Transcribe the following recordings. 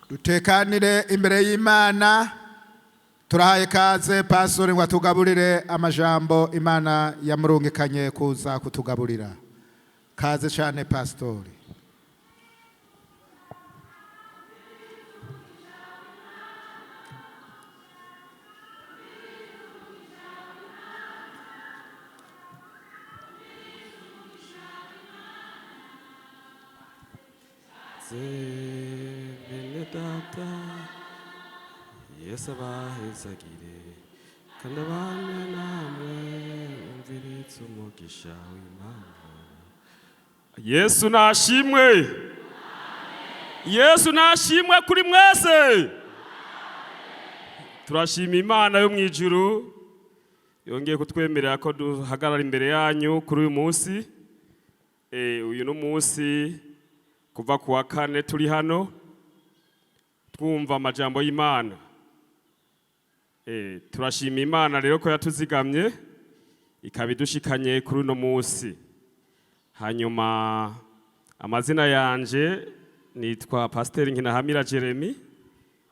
Dutekanire imbere y'Imana. Turahaye kaze pastori ngo atugaburire amajambo Imana yamurungikanye kuza kutugaburira. Kaze cyane, pastori. Bene data, Yesu abahezagire kandi abane namwe. Umviritse umugisha w'Imana. Yesu nashimwe! Yesu nashimwe kuri mwese! Turashima Imana yo mu ijuru yongeye kutwemerera ko duhagarara imbere yanyu kuri uyu munsi. Uyu ni umunsi kuva ku wa kane turi hano twumva amajambo y'Imana. Turashima Imana rero ko yatuzigamye ikaba idushikanye kuri uno munsi. Hanyuma amazina yanje nitwa Pasiteri Nkinahamira Jeremy,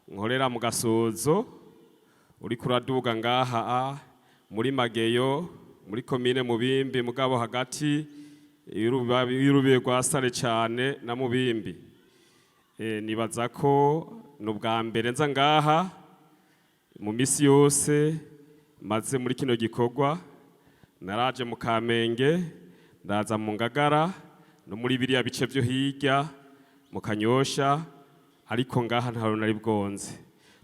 nkorera mu Gasozo, uriko uraduga ngaha muri Mageyo, muri komine Mubimbi, mugabo hagati y'urubibe rwa Sare cane na Mubimbi. Nibaza ko ni ubwa mbere nza ngaha mu misi yose maze muri kino gikorwa. Naraje mu Kamenge, ndaza mu Ngagara no muri biriya bice byo hirya mu Kanyosha, ariko ngaha ntaho nari bwonze.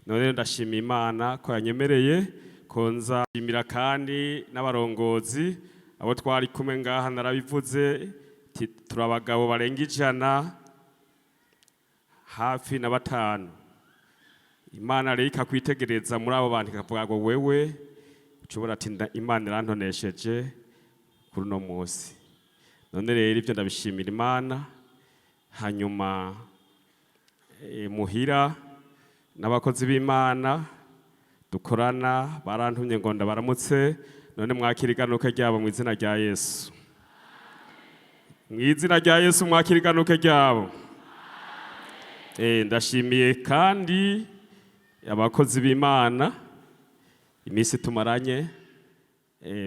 None ndashima Imana ko yanyemereye ko nza. Shimira kandi n'abarongozi abo twari kumwe ngaha. Narabivuze turi abagabo barenga 155. Imana rero ikakwitegereza muri abo bantu ikavuga ngo wewe ushobora ati Imana irantonesheje kuri uno munsi. None rero ibyo ndabishimira Imana. Hanyuma muhira n'abakozi b'Imana dukorana barantumye ngo ndabaramutse. None mwakira iganuke ryabo mu izina rya Yesu. Mu izina rya Yesu, mwakira iganuke ryabo. Ndashimiye kandi abakozi b'Imana iminsi tumaranye,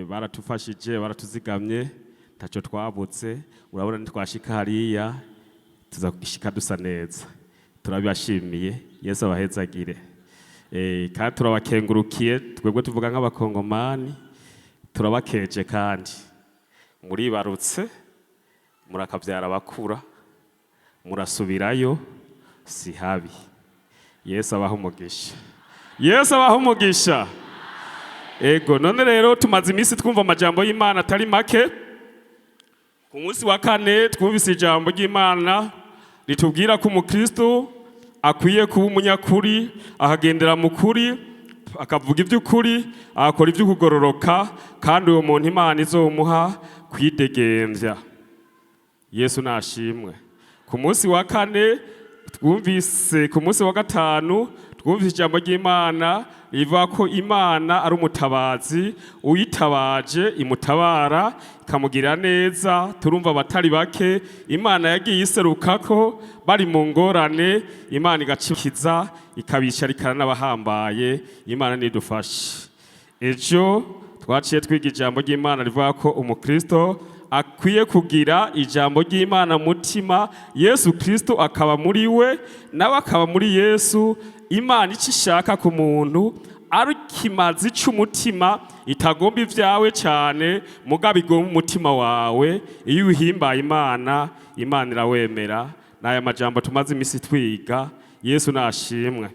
baratufashije, baratuzigamye, ntacyo twabutse. Urabona ntitwashika hariya, tuza gushika dusa neza. Turabibashimiye, Yesu abahezagire. Kandi turabakengurukiye. Twebwe tuvuga nk'Abakongomani, turabakeje kandi muribarutse, murakabyara abakura, murasubirayo si habi. Yesu abaha umugisha, Yesu abaha umugisha. Ego, none rero tumaze iminsi twumva amajambo y'Imana atari make. Ku munsi wa kane twumvise ijambo ry'Imana ritubwira ko umukristo akwiye kuba umunyakuri, akagendera mu kuri, akavuga iby'ukuri, agakora iby'ukugororoka, kandi uwo muntu Imana izomuha kwidegembya. Yesu nashimwe. Ku munsi wa kane twumvise, ku munsi wa gatanu twumvise ijambo ry'Imana rivuga ko Imana ari umutabazi, uyitabaje imutabara ikamugirira neza. Turumva abatari bake Imana yagiye iserukako bari mu ngorane, Imana igacikiza, ikabicarikana n'abahambaye. Imana nidufashe. Ejo twaciye twiga ijambo ry'Imana rivuga ko umukristo akwiye kugira ijambo ry'Imana mutima, Yesu Kristo akaba muri we, nawe akaba muri Yesu. Imana icyo ishaka ku muntu ari ikimazi c'umutima, itagomba ibyawe cyane, mugabo igomba umutima wawe. Iyo uhimbaye Imana, Imana irawemera. N'aya majambo tumaze iminsi twiga. Yesu nashimwe.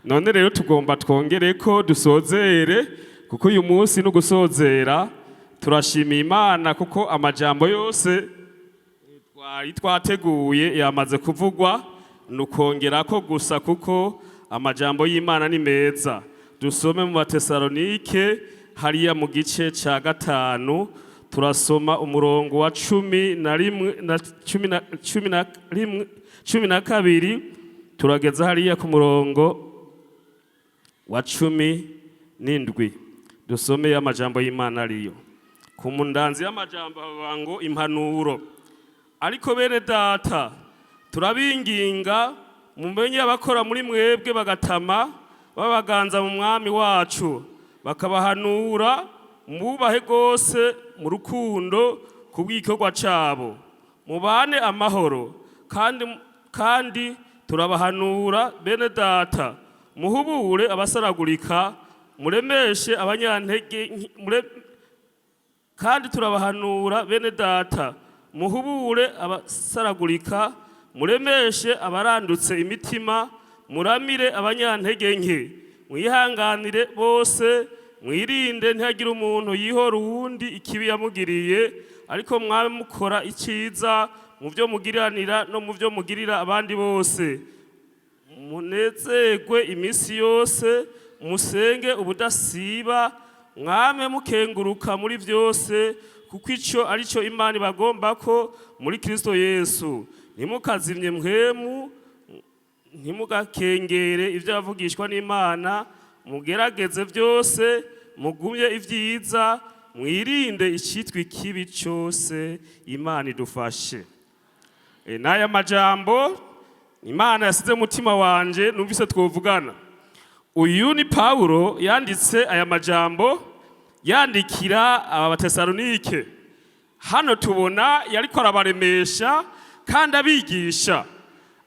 None rero tugomba twongere ko dusozere, kuko uyu munsi ni ugusozera. Turashimiye Imana kuko amajambo yose twari twateguye yamaze kuvugwa, ni ukongera ko gusa, kuko amajambo y'Imana ni meza. Dusome mu Batesalonike hariya mu gice cya gatanu, turasoma umurongo wa 11 na 11, 12, turageza hariya ku murongo wa 17. Dusome amajambo y'Imana ariyo ku mundanzi y'amajambo avuga ngo impanuro. Ariko bene data, turabinginga. Mumenye abakora muri mwebwe bagatama babaganza mu mwami wacu, bakabahanura, mububahe rwose mu rukundo kubw'igikorwa cabo. Mubane amahoro. Kandi turabahanura, bene data, muhubure abasaragurika, muremeshe abanyantege kandi turabahanura, bene data, muhubure abasaragurika, muremeshe abarandutse imitima, muramire abanyantege nke, mwihanganire bose, mwirinde ntihagire umuntu yihora uwundi ikibi yamugiriye, ariko mwabe mukora icyiza mu byo mugiriranira no mu byo mugirira abandi bose. Munezerwe iminsi yose, musenge ubudasiba, mwame mukenguruka muri byose, kuko icyo ari cyo Imana ibagomba ko muri Kristo Yesu. Ntimukazimye mpwemu, ntimugakengere ibyo yavugishwa n'Imana, mugerageze byose, mugumye ibyiza, mwirinde icyitwa ikibi cyose. Imana idufashe. N'aya majambo Imana yasize umutima wanje numvise twovugana. Uyu ni Pawulo yanditse aya majambo yandikira aba Batesalonike. Hano tubona yariko arabaremesha kandi abigisha,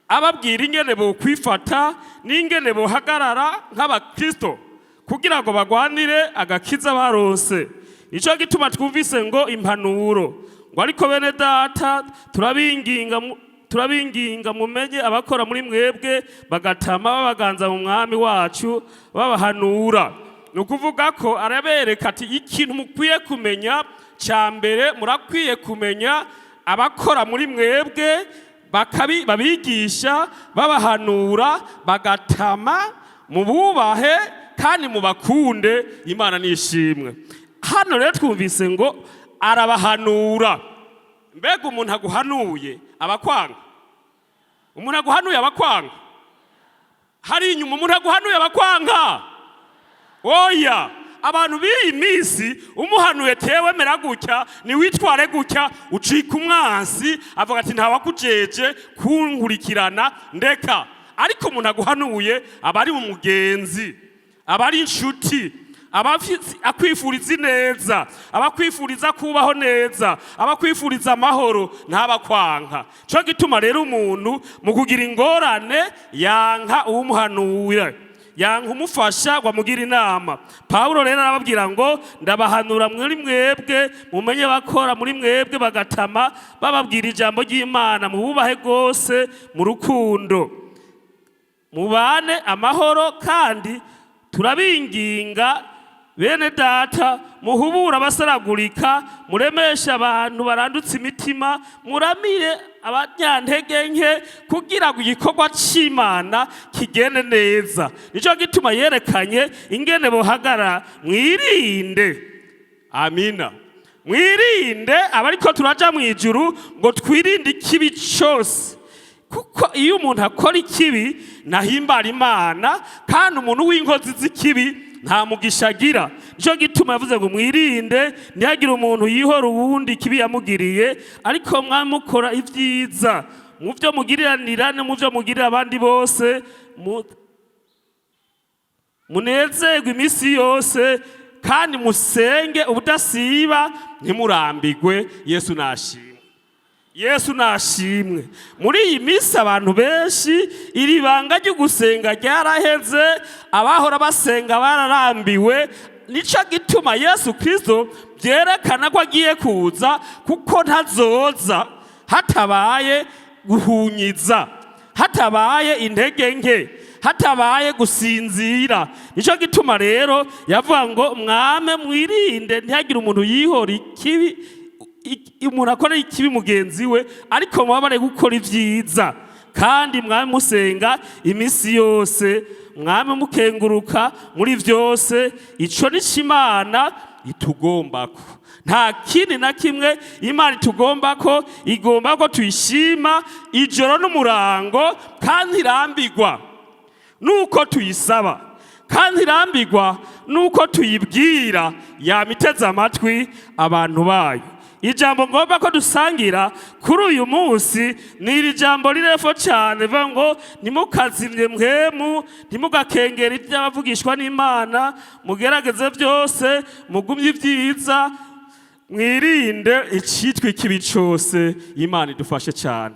ababwira ingene bokwifata n'ingene bohagarara nk'abakristo kugira ngo bagwanire agakiza baronse. Nico gituma twumvise ngo impanuro, ngo ariko bene data, turabinginga mumenye abakora muri mwebwe bagatama babaganza mu mwami wacu, babahanura. Ni ukuvuga ko arabereka ati ikintu mukwiye kumenya cya mbere, murakwiye kumenya abakora muri mwebwe babigisha, babahanura, bagatama, mububahe kandi mubakunde. Imana nishimwe. Hano rero twumvise ngo arabahanura. Mbega umuntu aguhanuye abakwanga? Umuntu aguhanuye abakwanga? Hari inyuma, umuntu aguhanuye abakwanga? Oya. Abantu b'iyi minsi, umuhanuye tewe mera gutya, niwitware gutya, ucika umwansi, avuga ati ntawakujeje kunkurikirana, ndeka. Ariko umuntu aguhanuye aba ari umugenzi, aba ari inshuti, aba akwifuriza ineza, aba akwifuriza kubaho neza, aba akwifuriza amahoro, ntabakwanka. Cyo gituma rero umuntu mu kugira ingorane yanka uwumuhanuye, yanka umufasha ngo amugire inama. Pawulo rero arababwira ngo ndabahanura muri mwebwe, mumenye bakora muri mwebwe bagatama bababwira ijambo ry'Imana, mububahe rwose mu rukundo, mubane amahoro. Kandi turabinginga, bene data, muhubure abasaragurika, muremeshe abantu barandutse imitima, muramire abanyantege nke, kugira ngo igikorwa c'Imana kigende neza. Nico gituma yerekanye ingene bohagara. Mwirinde, amina, mwirinde abariko turaja mu ijuru, ngo twirinde ikibi cose, kuko iyo umuntu akora ikibi ntahimbara Imana, kandi umuntu w'inkozi z'ikibi nta mugisha agira. Nicyo gituma yavuze ngo mwirinde ntihagire umuntu yihora uwundi ikibi yamugiriye, ariko mwamukora ibyiza mu byo mugiriranira no mu byo mugirira abandi bose. Munezerwe iminsi yose kandi musenge ubudasiba, ntimurambigwe. Yesu nashimwe, Yesu nashimwe. Muri iyi minsi abantu benshi iri banga ryo gusenga ryaraheze, abahora basenga bararambiwe. Nico gituma Yesu Kristo byerekana ko agiye kuza, kuko ntazoza hatabaye guhunyiza, hatabaye intege nke, hatabaye gusinzira. Nico gituma rero yavuga ngo mwame mwirinde ntihagire umuntu yihora ikibi, umuntu akora ikibi mugenzi we, ariko mubabare gukora ibyiza, kandi mwame musenga iminsi yose, mwame mukenguruka muri byose. Ico nico Imana itugombako, nta kindi na kimwe Imana itugomba ko. Igomba ko tuyishima ijoro n'umurango, kandi irambigwa nuko tuyisaba, kandi irambigwa nuko tuyibwira, yamiteze amatwi abantu bayo. Ijambo ngomba ko dusangira kuri uyu munsi ni iri jambo rirefo cyane, rivuga ngo ntimukazimye mpwemu, ntimugakengere iby'abavugishwa n'Imana, mugerageze byose, mugumye ibyiza, mwirinde icitwa ikibi cyose. Imana idufashe cyane.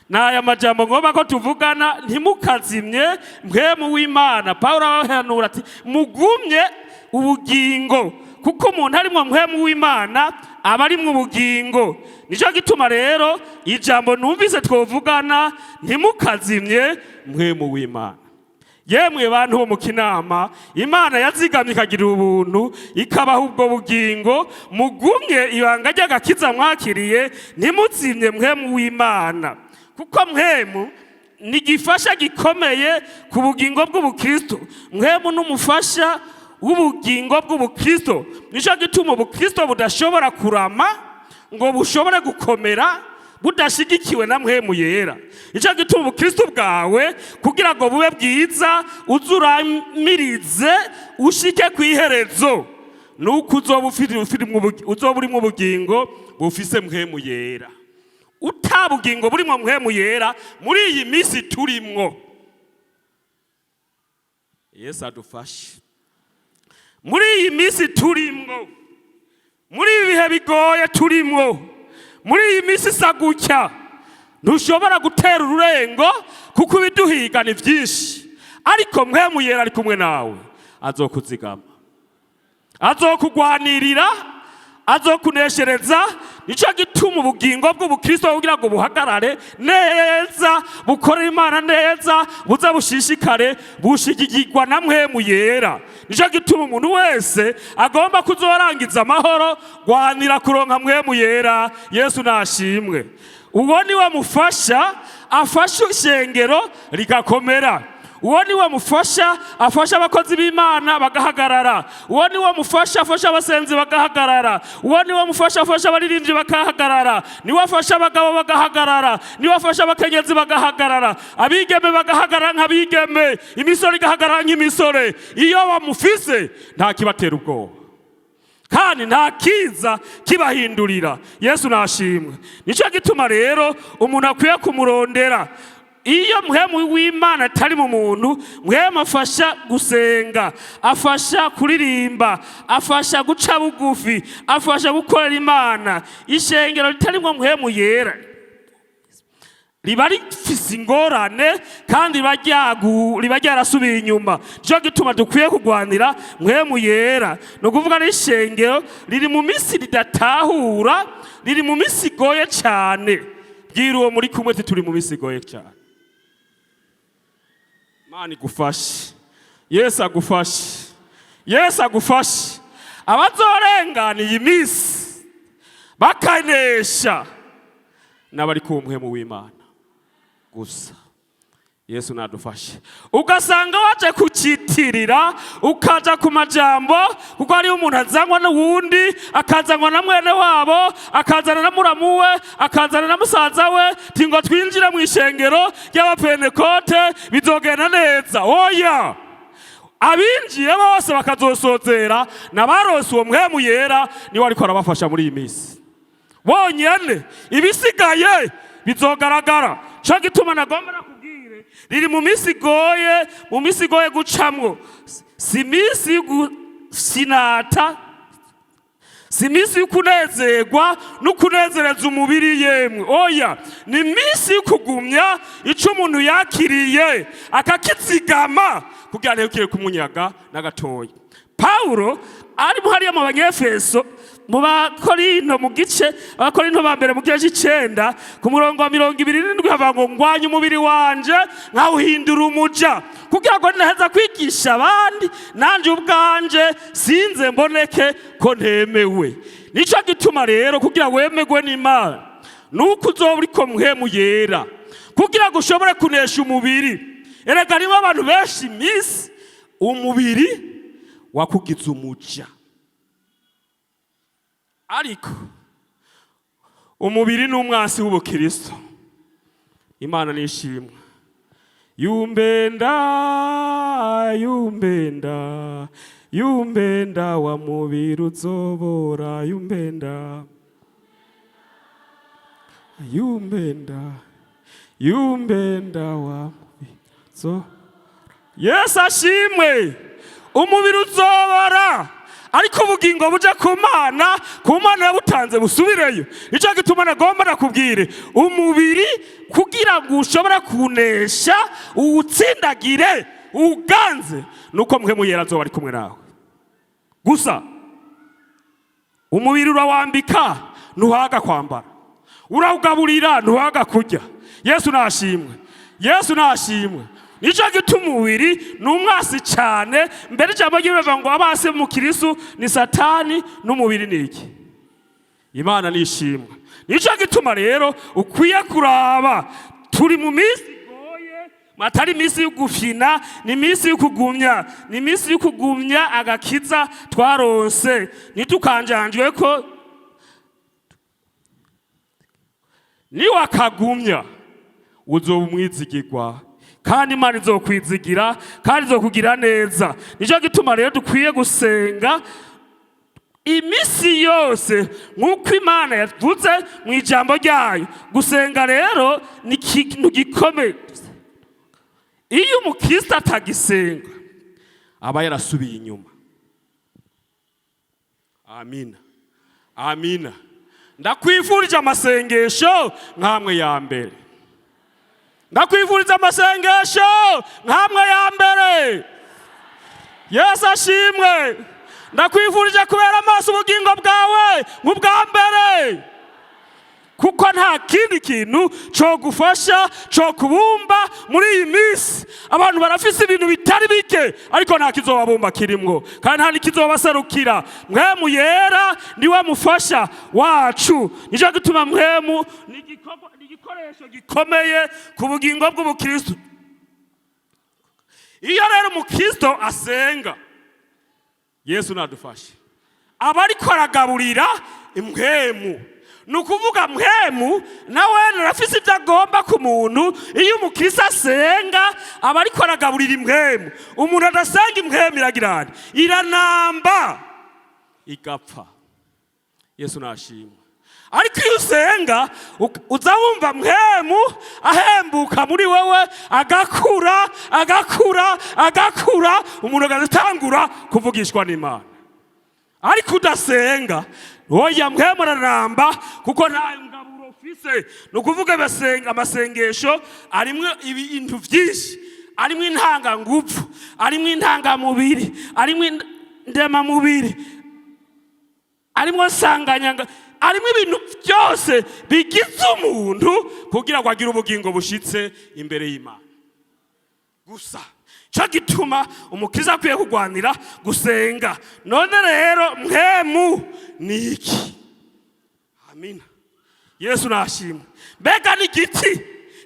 N'aya majambo ngomba ko tuvugana: ntimukazimye mpwemu w'Imana. Pawulo abahanura ati mugumye ubugingo, kuko umuntu arimwo mpwemu w'Imana aba arimwo ubugingo. Nicyo gituma rero ijambo numvise twovugana: ntimukazimye mpwemu w'Imana. Yemwe bantu bo mu Kinama, Imana yazigamye ikagirira ubuntu, ikabaha ubwo bugingo, mugumye ibanga ry'agakiza mwakiriye, ntimuzimye mpwemu w'Imana, kuko mpwemu ni igifasha gikomeye ku bugingo bw'ubukristo. Mpwemu n'umufasha w'ubugingo bw'ubukristo. Nicyo gituma ubukristo budashobora kurama ngo bushobore gukomera budashigikiwe na mpwemu yera. Nicyo gituma ubukristo bwawe, kugira ngo bube bwiza, uze uramirize ushike ku iherezo, nuko uzoba uzoba urimo ubugingo bufise mpwemu yera. Uta bugingo burimo mpwemu yera, muri iyi minsi turimwo, Yesu adufashe, muri iyi minsi turimwo, muri ibi bihe bigoye turimwo, muri iyi minsi isa gutya, ntushobora gutera ururengo, kuko ibiduhiga ni byinshi. Ariko mpwemu yera ari kumwe nawe, azokuzigama, azokugwanirira, azokuneshereza. Nicyo gituma ubugingo bw'ubukristo, kugira ngo buhagarare neza, bukorere Imana neza, buze bushishikare, bushigikirwa na mpwemu yera. Nicyo gituma umuntu wese agomba kuzorangiza amahoro, gwanira kuronka mpwemu yera. Yesu nashimwe. Uwo niwe mufasha, afasha ishengero rigakomera. Uwo niwe mufasha, afasha abakozi b'Imana bagahagarara. Uwo niwe mufasha, afasha abasenzi bagahagarara. Uwo niwe mufasha, afasha abaririmbyi bakahagarara. Niwe afasha abagabo bagahagarara. Niwe afasha abakenyezi bagahagarara, abigeme bagahagarara nk'abigeme, imisore igahagarara nk'imisore. Iyo bamufise, nta kibatera ubwoba kandi nta kiza kibahindurira. Yesu nashimwe. Nicyo gituma rero umuntu akwiye kumurondera. Iyo mpwemu w'Imana atari mu muntu, mpwemu afasha gusenga, afasha kuririmba, afasha guca bugufi, afasha gukorera Imana. Ishengero ritarimwo mpwemu yera riba rifise ingorane kandi riba ryarasubiye inyuma. Nicyo gituma dukwiye kurwanira mpwemu yera. Ni ukuvuga n'ishengero riri mu minsi ridatahura, riri mu minsi igoye cyane. Bwira uwo muri kumwe ati turi mu minsi igoye cyane. Imana igufashe, Yesu agufashe, Yesu agufashe. Abazorengana iyi minsi bakanesha n'abari ku mpwemu w'Imana gusa. Yesu nadufashe. Ugasanga waje kucitirira, ukaja ku majambo, kuko hariyo umuntu azanwa n'uwundi, akazanwa na mwene wabo, akazana na muramu we, akazana na musaza we, ti ngo twinjire mu ishengero ry'Abapentekote bizogenda neza. Oya, abinjiye bose bakazosozera n'abarose uwo mpwemu yera, niwe ariko arabafasha muri iyi minsi bonyene. Ibisigaye bizogaragara. Cyo gituma nagomba nakubwire, riri mu minsi igoye, mu minsi igoye gucamwo. Si minsi y'ugusinata, si iminsi yo kunezerwa no kunezereza umubiri. Yemwe, oya, ni iminsi yo kugumya icyo umuntu yakiriye, akakizigama kugira ngo ntikire kumunyaga na gatoya. Pawulo ari hariya mu Banyefeso, mu Bakorinto, mu gice, Abakorinto ba mbere mu gice c'icenda, ku murongo wa 27, havuga ngo ngwanye umubiri wanje nkawuhindura umuja, kugira ngo naheza kwigisha abandi, nanje ubwanje sinze mboneke ko ntemewe. Nico gituma rero, kugira wemegwe n'Imana, nuko uzoba uriko mpwemu yera, kugira ngo ushobore kunesha umubiri. Erega harimo abantu benshi iminsi umubiri wakugize umuja, ariko umubiri ni umwansi w'ubukristo. Imana nishimwe. Yumbenda, yumbenda, yumbenda, wa mubiri uzobora, yumbenda. Yumbenda yumbenda wa so. Yesu ashimwe. Umubiri uzobora, ariko ubugingo buja ku Mana, ku Mana yabutanze busubireyo. Nicyo gituma nagomba nakubwire, umubiri kugira ngo ushobore kunesha, uwutsindagire, uwuganze, nuko Mpwemu Yera azoba ari kumwe nawe. Gusa umubiri urawambika, ntuhaga kwambara, urawugaburira, ntuhaga kurya. Yesu nashimwe, Yesu nashimwe. Nicyo gituma umubiri ni umwasi cyane. Mbere ijambo ry'Imana ngo abase mu Kirisu ni Satani n'umubiri ni iki? Imana nishimwe. Nicyo gituma rero ukwiye kuraba, turi mu minsi igoye, atari iminsi yo gufina, ni iminsi yo kugumya, ni iminsi yo kugumya agakiza twaronse. Ntitukanjanjwe ko niwakagumya uzoba umwizigirwa, kandi Imana izokwizigira kandi izokugira neza. Nicyo gituma rero dukwiye gusenga iminsi yose nk'uko Imana yavuze mu ijambo ryayo. Gusenga rero ni ikintu gikomeye. Iyo umukristo atagisenga aba yarasubiye inyuma. Amina, amina. Ndakwifurije amasengesho nk'amwe ya mbere, ndakwifuriza amasengesho nk'amwe ya mbere. Yesu ashimwe. Ndakwifurije kubera amaso ubugingo bwawe nk'ubwa mbere, kuko nta kindi kintu cyo gufasha, cyo kubumba muri iyi minsi. Abantu barafise ibintu bitari bike, ariko nta kizobabumba kirimwo, kandi nta n'ikizobaserukira. Mpwemu Yera niwe mufasha wacu. Nicyo gituma Mpwemu ni igikoresho gikomeye ku bugingo bw'ubukristo. Iyo rero umukristo asenga, Yesu nadufashe, aba ariko aragaburira impwemu. Ni ukuvuga Mpwemu nawe arafise ibyo agomba ku muntu. Iyo umukristo asenga aba ariko aragaburira impwemu. Umuntu adasenga, impwemu iragira iranamba igapfa. Yesu nashimwe. Ariko iyo usenga uza wumva Mpwemu ahembuka muri wewe, agakura, agakura, agakura, umuntu agatangura kuvugishwa n'Imana. Ariko udasenga, oya, Mpwemu araramba kuko nta ngaburo ufise. Ni ukuvuga amasengesho arimwo ibintu byinshi, arimwo intanganguvu, arimwo intangamubiri, arimwo indemamubiri, arimwo nsanganyanga, arimwo ibintu byose bigize umuntu kugira ngo agire ubugingo bushitse imbere y'Imana. Gusa cyo gituma umukiza akwiye kurwanira gusenga. None rero Mpwemu ni iki? Amina, Yesu nashimwe. Mbega n'igiti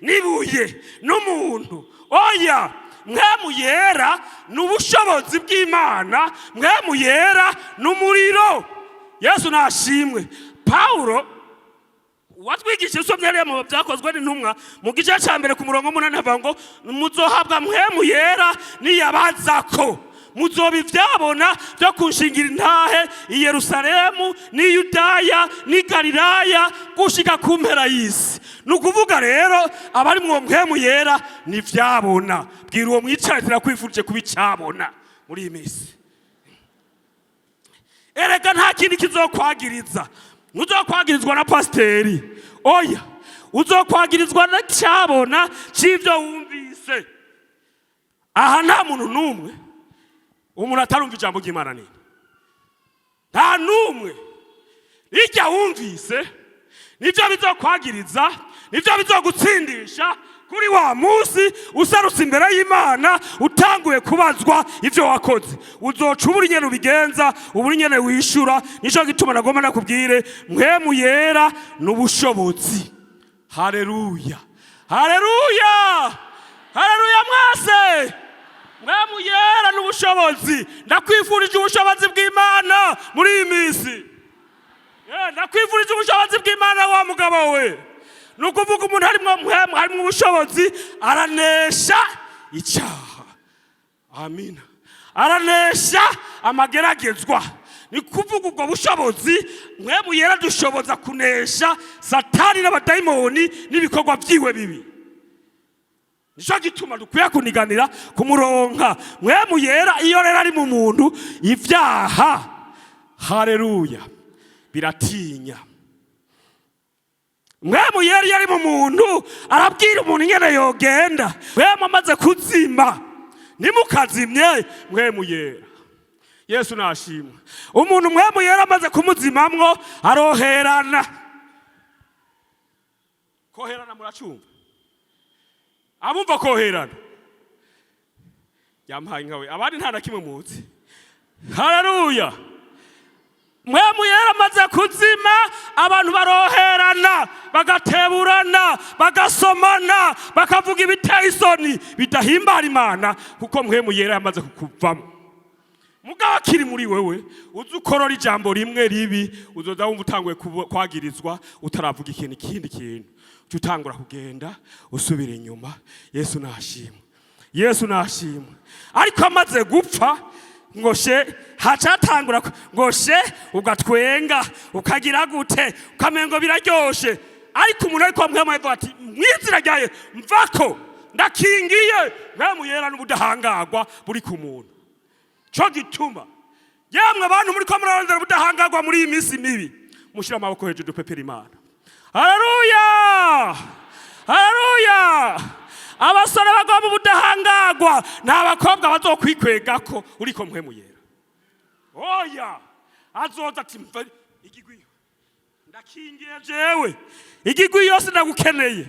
n'ibuye n'umuntu? Oya, Mpwemu Yera ni ubushobozi bw'Imana, Mpwemu Yera ni umuriro. Yesu nashimwe. Pawulo watwigishije, usomye hariya mu Byakozwe n'Intumwa mu gice cya 1 ku murongo 8, havuga ngo muzohabwa Mpwemu Yera niyabaza ko muzoba ibyabona byo kunshingira intahe i Yerusalemu n'i Yudaya n'i Galilaya gushika ku mpera y'isi. Ni ukuvuga rero abari mu Mpwemu Yera ni ibyabona. Bwira uwo mwicaye, turakwifurije kuba icyabona muri iyi minsi. Erega nta kindi kizokwagiriza, ntuzokwagirizwa na pasiteri, oya, uzokwagirizwa na cyabona cy'ibyo wumvise. Aha nta muntu n'umwe, umuntu atarumva ijambo ry'Imana nini, nta n'umwe. Ijya wumvise nibyo bizokwagiriza, nibyo bizogutsindisha kuri wa munsi usarutse imbere y'Imana, utanguye kubazwa ibyo wakoze. Uzoca ubura ingene ubigenza, ubura ingene wishura. Nicyo gituma nagomba nakubwire, Mpwemu Yera n'ubushobozi. Haleluya, haleluya, haleluya mwese. Mpwemu Yera n'ubushobozi. Ndakwifurije ubushobozi bw'Imana muri iyi minsi. Ndakwifurije ubushobozi bw'Imana wa mugabo we. Ni ukuvuga umuntu harimo Mpwemu, harimo ubushobozi, aranesha icyaha. Amina. Aranesha amageragezwa. Ni kuvuga ubwo bushobozi Mpwemu Yera dushoboza kunesha Satani n'abadayimoni n'ibikorwa byiwe bibi. Nicyo gituma dukwiye kuniganira kumuronka Mpwemu Yera. Iyo rero ari mu muntu, ibyaha, haleluya, biratinya. Mpwemu Yera iyo ari mu muntu arabwira umuntu ingene yogenda. Mpwemu amaze kuzima, ntimukazimye Mpwemu Yera. Yesu nashimwe. Umuntu Mpwemu Yera amaze kumuzimamwo aroherana. Koherana muracumva? Abumva koherana yampaye nkawe, abandi nta na kimwe muzi. Haleluya. Mpwemu Yera amaze kuzima, abantu baroherana, bagateburana, bagasomana, bakavuga ibiteye isoni bidahimbara Imana, kuko Mpwemu Yera yamaze kukuvamo. Mugabo akiri muri wewe, uzi ukorora ijambo rimwe ribi, uzoza wumva utanguye kwagirizwa utaravuga ikintu. Ikindi kintu uca utangura kugenda usubira inyuma. Yesu nashimwe, Yesu nashimwe. Ariko amaze gupfa, ngo she hacatangura ngo she ugatwenga, ukagira gute, ukamengo biraryoshe. Ariko umuntu ariko Mpwemu avuga ati: "Mwizina rya Yesu, mvako, ndakingiye." Mpwemu Yera n'ubudahangarwa buri ku muntu. Cyo gituma yemwe abantu muri ko murarondera ubudahangarwa muri iyi minsi mibi, mushyire amaboko hejuru, dupepera Imana. Haleluya, haleluya. Abasore bagomba ubudahangarwa, nta bakobwa bazokwikwegako uriko Mpwemu Yera. Oya, azoza ati: "Mva igigwiyo, ndakingiye jewe, igigwi yose ndagukeneye."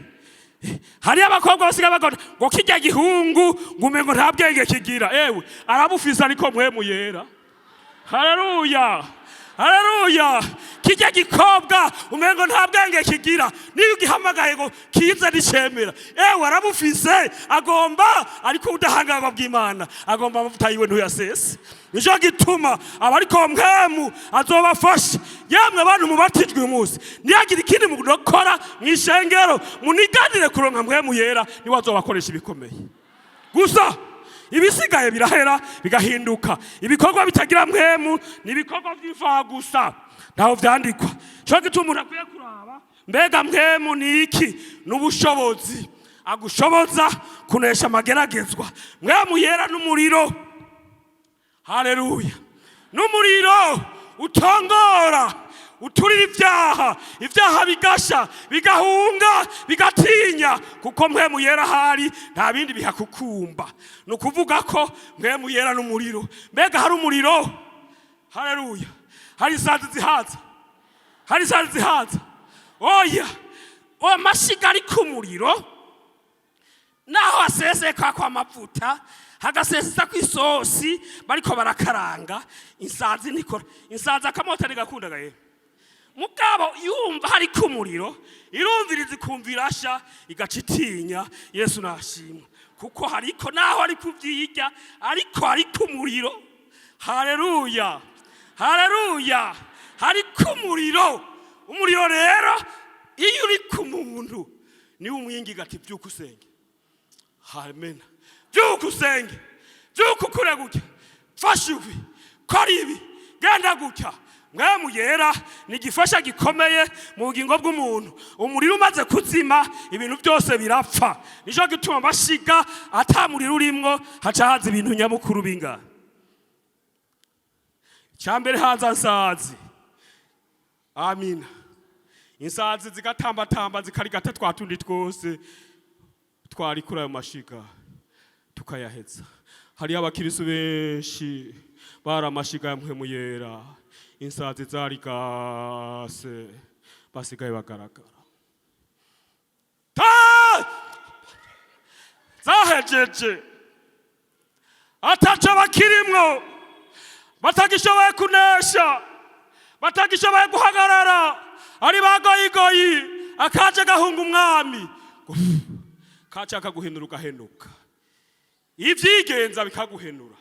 Hariyo abakobwa basigaye bagona ngo kijya gihungu ngo umengo nta bwenge kigira. Ewe, arabufise, ariko Mpwemu Yera. Haleluya, haleluya. Kijya gikobwa umengo nta bwenge kigira, niyo ugihamagaye ngo kize nicemera. Ewe, arabufise, agomba ariko ubudahangarwa bw'Imana, agomba amavuta yiwe ntuyasese. Nicyo gituma abariko Mpwemu azobafasha. Yemwe bantu mubatijwe uyu munsi, ntiyagire ikindi mukora mu ishengero, muniganire kuronka Mpwemu Yera, niwe azobakoresha ibikomeye gusa. Ibisigaye birahera bigahinduka. Ibikorwa bitagira Mpwemu ni ibikorwa by'imfaha gusa, ntaho vyandikwa. Cyo gituma umuntu akwiye kuraba: mbega Mpwemu ni iki? N'ubushobozi agushoboza kunesha amageragezwa. Mpwemu Yera n'umuriro. Haleluya. N'umuriro utongora, uturira ibyaha, ibyaha bigasha, bigahunga, bigatinya, kuko Mpwemu Yera ahari nta bindi bihakukumba. Ni ukuvuga ko Mpwemu Yera n'umuriro. Mbega hari umuriro? Haleluya. Hari isazi zihaza? Hari isazi zihaza? Oya, amashiga ari ku muriro, naho aseseka kwa amavuta, hagaseseka ku isosi bariko barakaranga, insazi ntikora. Insazi akamota ntigakundaga ye. Mugabo yumva hari ku muriro, irumviriza, ikumva irasha, igaca itinya. Yesu nashimwe, kuko hariko naho ari kuvyirya, ariko hari ku muriro. Haleluya, haleluya. Hari ku muriro. Umuriro rero iyo uri ku muntu, niwe umwingiga ati: "Vyuka usenge." Amena. "Vyuka usenge, vyuka ukure gutya, fasha ibi, kora ibi, genda gutya." Mpwemu Yera ni igifasha gikomeye mu bugingo bw'umuntu. Umuriro umaze kuzima, ibintu byose birapfa. Nicyo gituma amashiga ata muriro urimwo haca haza ibintu nyamukuru bingana. Icyambere haza nsazi. Amina. Insazi zigatambatamba, zikarigata twa tundi twose twari kuri ayo mashiga, tukayaheza. Hariyo abakirisu benshi bari amashiga ya Mpwemu Yera, insazi zarigase, basigaye bagaragara. Ta zahejeje, ataco bakirimwo, batagishoboye kunesha, batagishoboye guhagarara, ari bagoyigoyi. Akaje gahunga umwami, kaca kaguhenura, ugahenuka, ivyigenza bikaguhenura.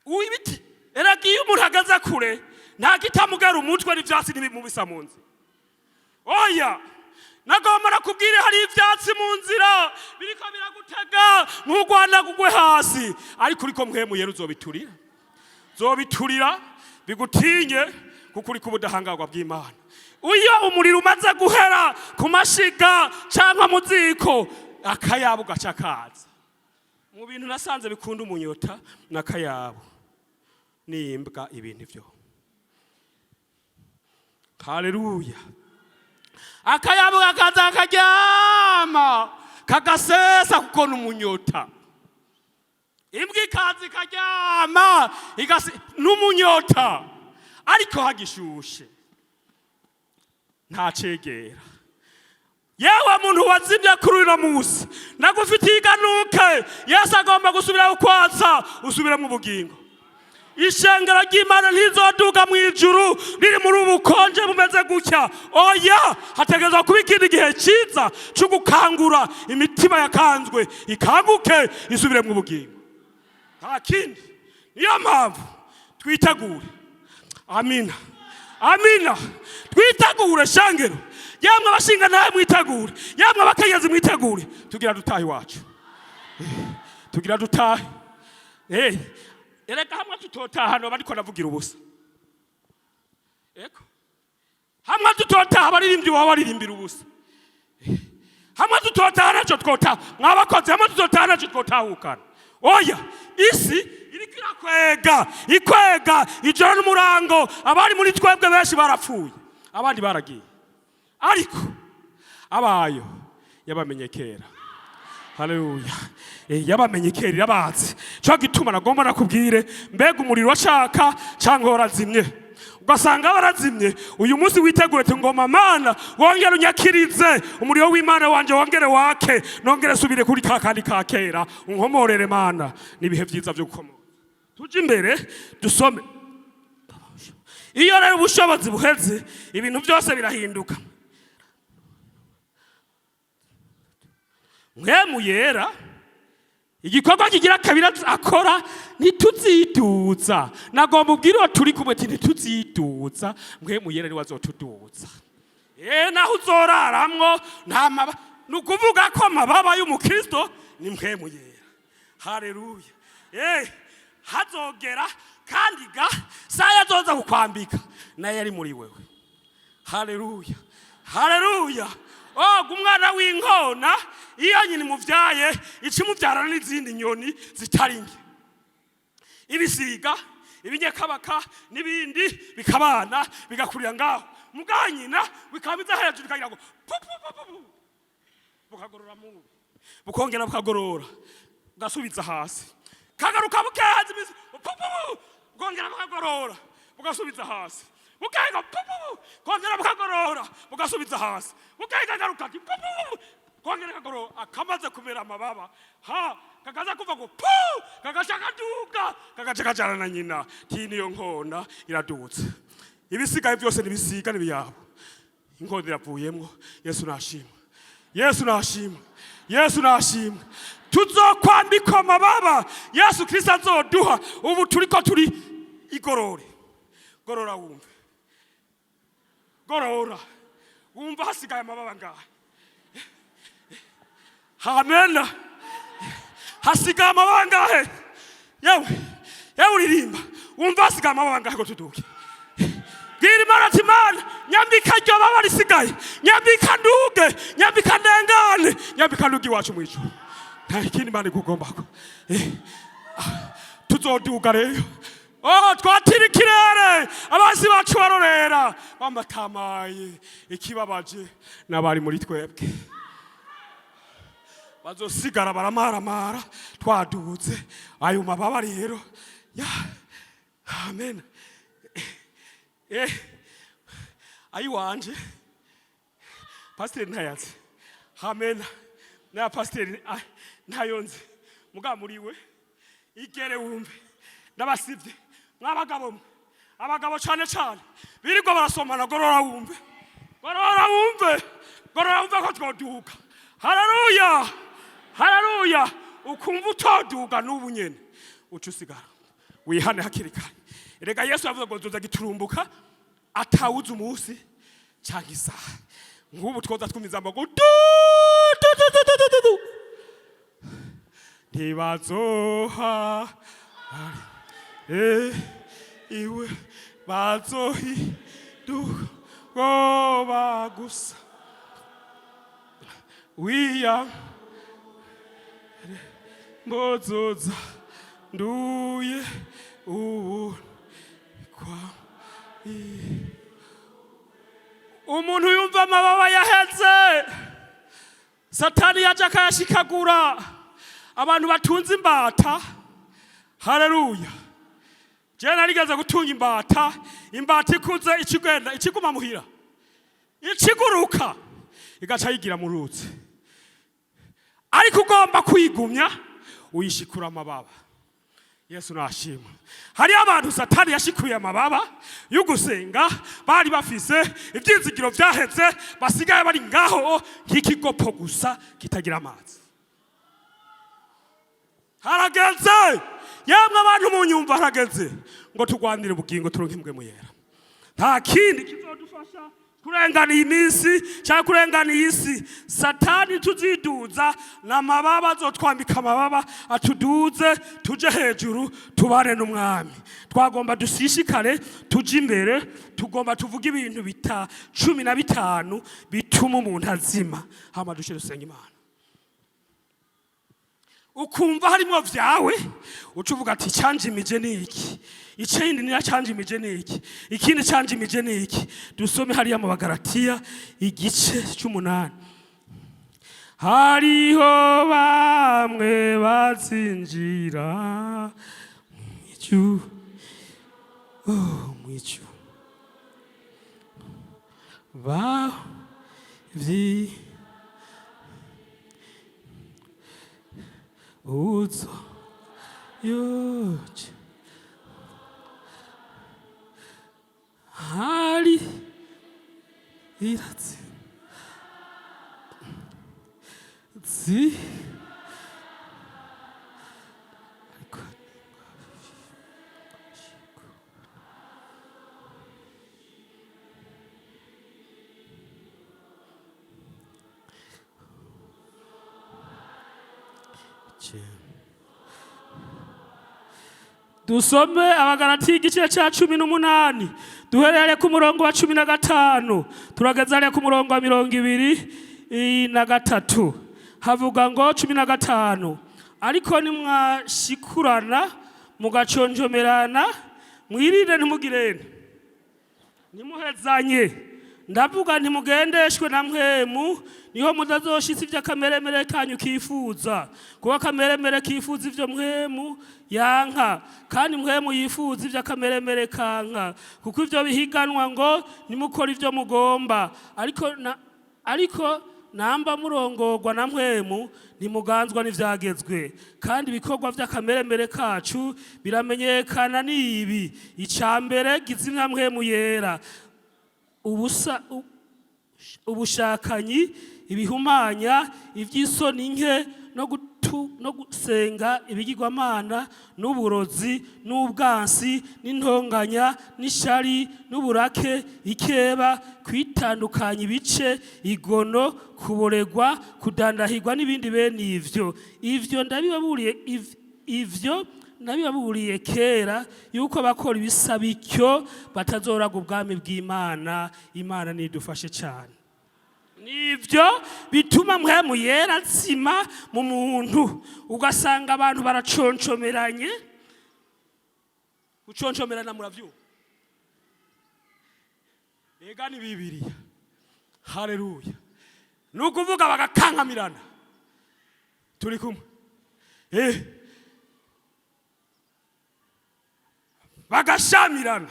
Ibiti erega iyo umuntu ageze kure nta gitamugara umutwe n'ivyatsi ntibimubisa mu nzira. Oya, nagomba nakubwire, hari ivyatsi mu nzira biriko biragutega nk'urwana gugwe hasi, ariko uriko Mpwemu Yera uzobiturira, zobiturira. Bigutinye kuko uri ku budahangarwa bw'Imana. Iyo umuriro umaze guhera ku mashiga cyangwa mu ziko, akayabu gaca kaza. Mu bintu nasanze bikunda umunyota n'akayabu n'imbwa, ibintu ivyo. Haleluya! Akayabu kakaza karyama kagasesa kuko n'umunyota. Imbwa ikaza ikaryama n'umunyota, ariko hagishushe nta cegera. Yewe muntu wazimye, kuri uno munsi ndagufitiye iganuke. Yesu agomba gusubira kukwatsa, usubire mu bugingo. Ishengero ry'Imana ntizoduga mu ijuru riri muri ubu bukonje bumeze gutya. Oya, hategerezwa kuba ikindi gihe cyiza cyo gukangura imitima yakanzwe, ikanguke isubire mu bugingo. Nta kindi. Niyo mpamvu twitegure. Amina, amina. Twitegure shengero. Yamwe abashinga nawe mwitegure, yamwe abakenyezi mwitegure. Tugira dutahe iwacu, tugira dutahe. Erega hamwe tutotaha noba ariko navugira ubusa. Eko hamwe tutotaha, abaririmbyi baba baririmbira ubusa. Hamwe tutotaha nacyo twotaha, mwabakozi, hamwe tutotaha nacyo twotahukana. Oya, isi iriko irakwega, ikwega ijoro n'umurango. Abari muri twebwe benshi barapfuye, abandi baragiye, ariko abayo yabamenye kera. Haleluya! Yabamenye kera, irabazi. Cyo gituma nagomba nakubwire, mbega umuriro washaka cyangwa warazimye? Ugasanga warazimye. Uyu munsi witegure ati: "Ngoma Mana, wongere unyakirize umuriro w'Imana wanje, wongere wake, nongere subire kuri ka kandi ka kera, unkomorere Mana." N'ibihe byiza byo gukomora. Tuje imbere dusome. Iyo rero ubushobozi buheze, ibintu byose birahinduka. Mpwemu Yera igikorwa kigira kabiri akora, ntituziduza. Nagomba ubwire uwo turi kumwe ati: "Ntituziduza, Mpwemu Yera niwe azotuduza." Naho uzoraramwo nta maba, ni ukuvuga ko amababa y'umukristo ni Mpwemu Yera. Haleluya! Hazogera kandi ga saya azoza kukwambika nayo ari muri wewe. Haleluya, haleluya! Oh, umwana w'inkona iyo nyina imuvyaye, ica imuvyarana n'izindi nyoni zitari nke, ibisiga, ibinyakabaka n'ibindi, bikabana bigakurira ngaho. Muga nyina bikaba biza hejuru bikagira ngo pu pu pu pu pu, bukagorora mubi, bukongera bukagorora, bugasubiza hasi, kagaruka bukehaza imizi, pu pu pu, bukongera bukagorora, bugasubiza hasi, bukega pu pu pu, kongera bukagorora, bugasubiza hasi, bukega garuka ati pu pu pu, kongera kagorora. Akamaze kumera amababa ha kakaza kuva ngo pu, kagaca kaduga, kagaca kajana na nyina. Ti niyo nkona iradutse, ibisigaye byose nibisiga nibiyabo, inkona iravuyemwo. Yesu nashimwe, Yesu nashimwe, Yesu nashimwe! Tuzokwambikwa amababa Yesu Kristo azoduha. Ubu turiko turi igorore. Gorora wumve, gorora wumva hasigaye amababa ngahe. Amena! Hasigaye amababa ngahe? Yewe, yewe uririmba, wumva hasigaye amababa ngahe ngo tuduke? Bwira Imana ati: "Imana, nyambika iryo baba risigaye, nyambika nduge, nyambika ndengane, nyambika nduge iwacu mu ijuru." Nta ikindi Imana ikugombako. Tuzoduga rero. Oh, twatira ikirere, abansi bacu barorera bamatamaye. Ikibabaje n'abari muri twebwe bazosigara baramaramara twaduze. Ayo mababa rero ya amen. Ayiwanje pasiteri ntayazi. Amen. Na pasiteri ntayo nzi, mugabo muri we igere wumve. Ndabasivye mwabagabo mwe, abagabo cane cane birirwa barasomana, gorora wumve, gorora wumve, gorora wumve ko twoduga. Haleluya, haleluya! Ukumva utoduga n'ubu nyene, uca usigara wihane hakiri kare. Erega Yesu yavuze ngo nzoza giturumbuka, atawuzi umunsi canke isaha. Nk'ubu twoza twumva ngo du du du du du du du, ntibazoha iwe. Bazohinduka gusa wiya mbozoza nduye ubu kwa umuntu yumva amababa yaheze, Satani yaje akayashikagura. Abantu batunze imbata, haleluya! Jewe narigeze gutunga imbata. Imbata ikuze ikigenda ikiguma muhira, ikiguruka igaca yigira mu ruzi. Ariko ugomba kwigumya, uyishikura amababa. Yesu nashimwe. Hariyo abantu Satani yashikuye amababa yo gusenga bari bafise, ibyizigiro byaheze, basigaye bari ngaho nk'ikigopo gusa kitagira amazi. Harageze, yemwe abantu mu nyumva, harageze ngo turwanire ubugingo, turonke impwemu yera. Nta kindi kizodufasha kurengana iyi minsi cyangwa kurengana iyi si. Satani tuziduza n'amababa, azotwambika amababa atuduze tuje hejuru, tubane n'umwami. Twagomba dusishikare tuje imbere. Tugomba tuvuge ibintu bita 15 bituma umuntu azima, hama dushe dusenga Imana. Ukumva harimo vyawe, uca uvuga ati: "Icyanjimije ni iki? Ikindi niya cyanjimije ni iki? Ikindi cyanjimije ni iki?" Dusome hariya mu Bagaratiya igice cy'umunani. Hariho bamwe bazinjira mw'ijuru, oh, mw'ijuru ba vyi uzo yoje hari iratsi zi ariko. Dusome Abagarati igice cya 18, duhereye ku murongo wa 15, turageza hariya ku murongo wa 23. Havuga ngo, 15: "Ariko nimwashikurana mugaconjomerana, mwirinde ntimugirene ntimuhezanye. Ndavuga ntimugendeshwe na Mpwemu, niho mutazoshitsa ibyo akameremere kanyu kifuza. Kuko akameremere kifuza ibyo Mpwemu yanka, kandi Mpwemu yifuza ibyo akameremere kanka, kuko ibyo bihiganwa ngo nimukore ibyo mugomba. Ariko namba murongorwa na Mpwemu, ntimuganzwa n'ivyagezwe. Kandi ibikorwa vy'akameremere kacu biramenyekana, ni ibi: ica mbere gizimya Mpwemu yera, ubusa ubushakanyi, ibihumanya, iby'isoni nke, no gusenga ibigirwamana, n'uburozi, n'ubwansi, n'intonganya, n'ishari, n'uburake, ikeba, kwitandukanya ibice, igono, kuboregwa, kudandahirwa, n'ibindi bene ivyo. Ivyo nabibaburiye kera yuko bakora ibisa bityo batazoraga ubwami bw'Imana." Imana nidufashe cyane. Nivyo bituma Mpwemu yera nzima mu muntu, ugasanga abantu baraconcomeranye. Guconcomerana muravyumva? Ega ni Bibiliya, haleluya! Ni ukuvuga bagakankamirana. Turi kumwe? Bagashamirana.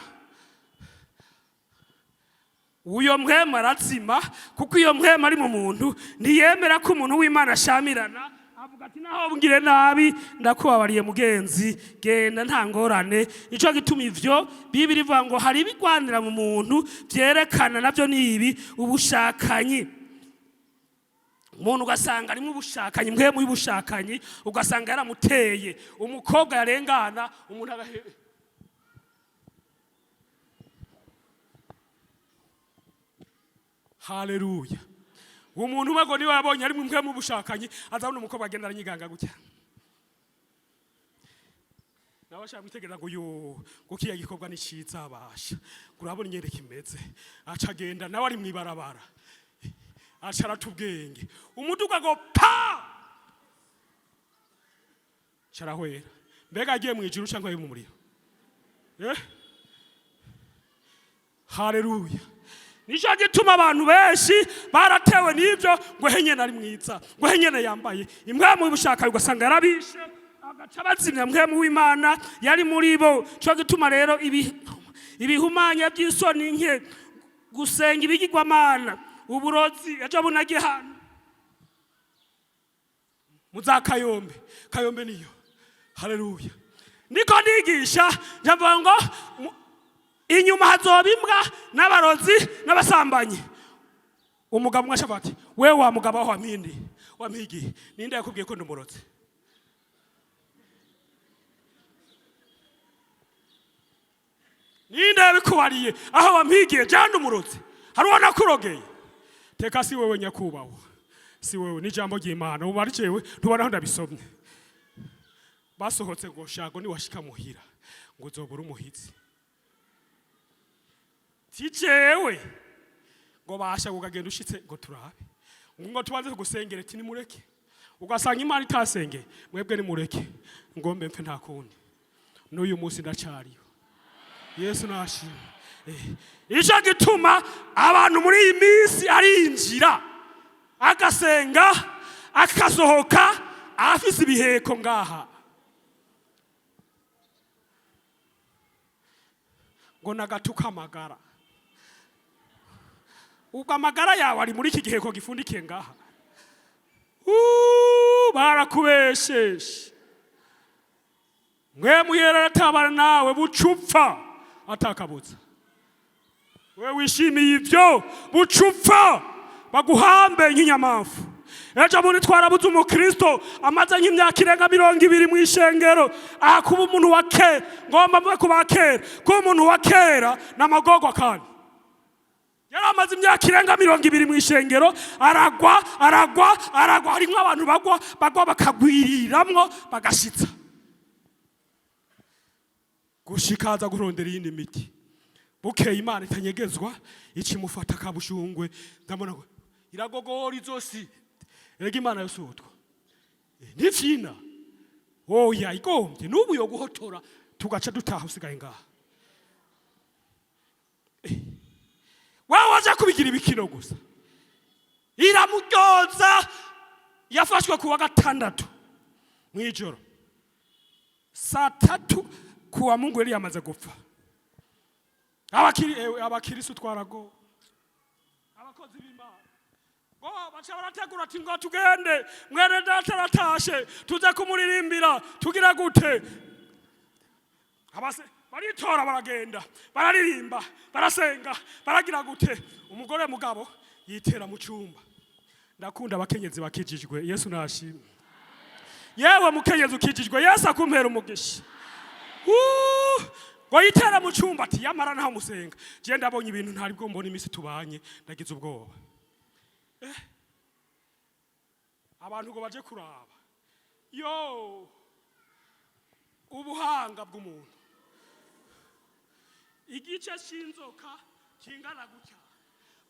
Uyo Mpwemu arazima, kuko iyo Mpwemu ari mu muntu ntiyemera ko umuntu w'Imana ashamirana. Avuga ati: "Naho mbwire nabi, ndakubabariye mugenzi, genda, nta ngorane." Nico gituma ivyo Bibiri ivuga ngo hari ibigwanira mu muntu vyerekana, navyo ni ibi: ubushakanyi. Umuntu ugasanga arimo ubushakanyi, Mpwemu y'ubushakanyi, ugasanga yaramuteye. Umukobwa yarengana, umuntu agahe. Haleluya! Umuntu umwe ngo niwe yabonye ari mwe mu bushakanyi, azabona umukobwa agenda aranyiganga gutya. Nawe ashaka kwitegereza ngo yo, ngo kiya gikorwa ni ciza, abasha urabona ingene kimeze. Aca agenda nawe ari mw'ibarabara, aca arata ubwenge, umuduga ngo pa, carahwera. Mbega agiye mu ijuru cyangwa ari mu muriro? Eh, haleluya! Nicyo gituma abantu benshi baratewe n'ibyo, ngo henyene ari mwiza, ngo henyene yambaye impwemu y'ubushaka, ugasanga yarabishe, agaca bazimya mpwemu w'Imana yari muri bo. Cyo gituma rero ibihumanya by'isoni nke, gusenga ibigirwamana, uburozi. Ejo bunagiye hano muza Kayombe, Kayombe niyo, haleluya, ndiko ndigisha, ndavuga ngo inyuma hazoba imbwa n'abarozi n'abasambanyi. Umugabo umwe ashavuga ati: "Wewe wa mugabo, aho wampindi wampigiye, ninde yakubwiye ko ndi umurozi? Ninde yabikubariye aho wampigiye? Jandi umurozi, hari uwo nakurogeye?" Teka si wewe nyakubahwa, si wewe, ni ijambo ry'Imana. Ubu ari jewe ntubona aho ndabisomye. Basohotse ngo shago niwashika muhira ngo uzobura umuhitsi. Ti jewe ngo basha ukagenda ushitse ngo turabe ngo tubanze tugusengere. Ti nimureke, ugasanga Imana itasengeye mwebwe, nimureke ngombe mpfe, nta kundi. N'uyu munsi ndacariyo, Yesu nashimwe. Ico gituma abantu muri iyi minsi arinjira agasenga, akasohoka afise ibiheko ngaha, ngo nagatuka amagara. Ubwo amagara yawe ari muri iki giheko gifundikiye ngaha. Barakubesheshe. Mwe muyera aratabara nawe bucupfa atakabutsa. We wishimiye ibyo, bucupfa baguhambe nk'inyamafu. Ejo bundi twarabuze umukristo amaze nk'imyaka irenga 20 mu ishengero. Aha kuba umuntu wa kera, ngomba mvuge ku ba kera, kuba umuntu wa kera ni amagorwa. Kandi yari amaze imyaka irenga 20 mu ishengero, aragwa, aragwa, aragwa. Harimwo abantu bagwa, bagwa bakagwiriramwo, bagashitsa gushika aza kurondera iyindi miti. Bukeye Imana itanyegezwa ikimufata kabushungwe, ndabona ngo iragogora izosi. Erega Imana yose utwo ntifyina, oya, igombye n'ubu yo guhotora tugaca dutaha usigaye ngaha. Wewe waje kubigira ibikino gusa. Iramuryoza. Yafashwe kuwa gatandatu mw'ijoro saa 3, kuwa Mungu yari yamaze gupfa. Abakiri, ewe, abakirisu twarago, abakozi b'Imana ngo baca barategura ati ngo tugende, mwene data aratashe, tuze kumuririmbira, tugira gute. Abase baritora, baragenda, bararirimba, barasenga, baragira gute. Umugore mugabo yitera mu cyumba. Ndakunda abakenyezi bakijijwe, Yesu nashimwe. Yewe mukenyezi ukijijwe, Yesu akumpera umugisha. Ngo yitera mu cyumba ati: "Yamara naho musenga, je ndabonye ibintu ntari bwo mbona iminsi tubanye, ndagize ubwoba." Abantu ngo baje kuraba yo ubuhanga bw'umuntu, igice c'inzoka kingana gutya,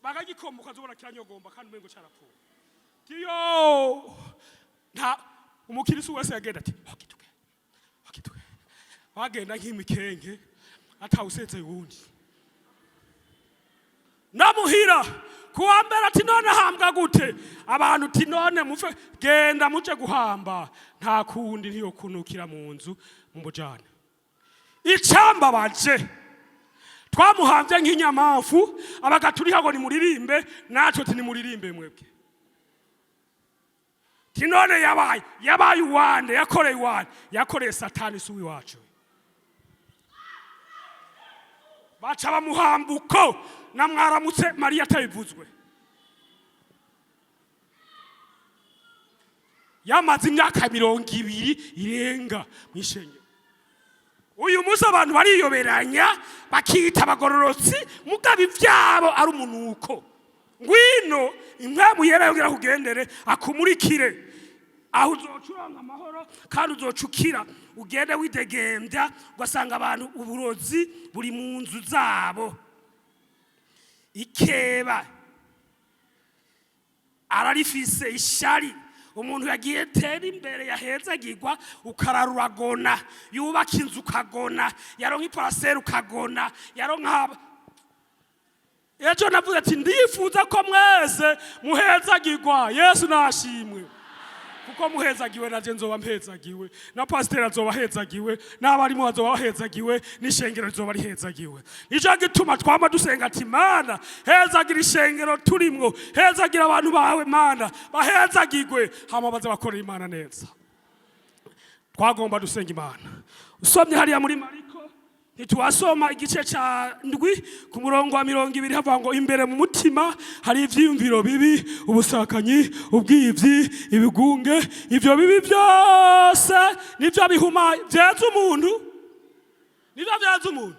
bakagikomboka, zobona kiranyogomba kandi umengo carapfuye. Tiyo nta umukirisu wese yagenda ati wakituke wakituke, bagenda nk'imikenke atawusezeye uwundi. Namuhira kuwa mbere ati: "None hambwa gute?" Abantu ati: "None mufe, genda muje guhamba, nta kundi, ntiyokunukira mu nzu mu mujane." Icambabaje, twamuhamvye nk'inyamafu. Abagatulika ngo nimuririmbe, natwe tinimuririmbe mwebwe. Tinone yabaye uwande? Yakoreye uwande? Yakoreye Satani, si uwiwacu. Baca bamuhambuko na mwaramutse Mariya atabivuzwe. Yamaze imyaka 20 irenga mw'ishengero. Uyu munsi abantu bariyoberanya, bakiyita abagororotsi, mugabo ivyabo ari umunuko. Ngwino impwemu yera yongera kugendere, akumurikire aho uzoca uronka amahoro, kandi uzoca ukira. Ugende widegembya, ugasanga abantu uburozi buri mu nzu zabo. Ikeba ararifise, ishari. Umuntu yagiye tera imbere, yahezagirwa, ukarara uragona, yubaka inzu ukagona, yaronka iparcelle ukagona, yaronka. Ejo navuze ati ndifuza ko mwese muhezagirwa. Yesu nashimwe, kuko muhezagiwe naje nzoba mpezagiwe, na pasiteri azoba ahezagiwe, n'abarimu bazoba bahezagiwe, n'ishengero rizoba rihezagiwe. Nico gituma twama dusenga ati: "Mana, hezagira ishengero turimwo, hezagira abantu bawe, Mana, bahezagirwe, hama baze bakorera Imana neza." Twagomba dusenga Imana. Usomye hariya muri Mariko, ntituwasoma igice ca 7 ku murongo wa 20, havuga ngo imbere mu mutima hari ivyiyumviro bibi, ubusakanyi, ubwivyi, ibigunge. Ivyo bibi byose nivyo bihuma vyeza umuntu, nivyo vyeza umuntu,